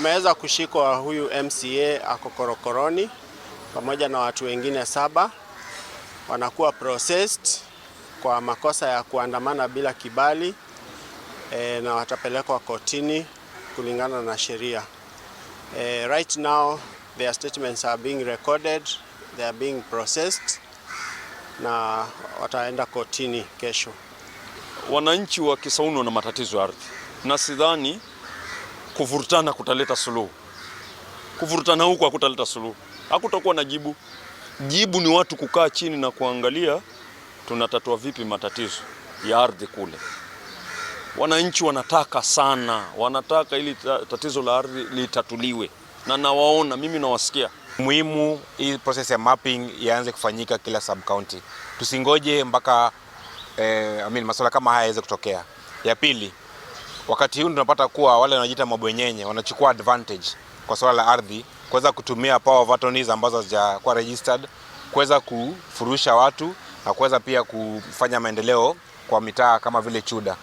Wameweza kushikwa, huyu MCA ako korokoroni pamoja na watu wengine saba, wanakuwa processed kwa makosa ya kuandamana bila kibali na watapelekwa kotini kulingana na sheria. Right now their statements are being recorded, they are being processed na wataenda kotini kesho. Wananchi wa Kisauni wana matatizo ya ardhi, na sidhani kuvurutana kutaleta suluhu. Kuvurutana huku hakutaleta suluhu, hakutakuwa na jibu. Jibu ni watu kukaa chini na kuangalia tunatatua vipi matatizo ya ardhi kule. Wananchi wanataka sana, wanataka ili tatizo la ardhi litatuliwe, na nawaona mimi, nawasikia. Muhimu hii process ya mapping ianze kufanyika kila sub county, tusingoje mpaka I mean, masuala kama haya yaweze kutokea. Ya pili, wakati huu tunapata kuwa wale wanajiita mabwenyenye wanachukua advantage kwa swala la ardhi kuweza kutumia power of attorneys ambazo hazijakuwa registered kuweza kufurusha watu na kuweza pia kufanya maendeleo kwa mitaa kama vile Chuda.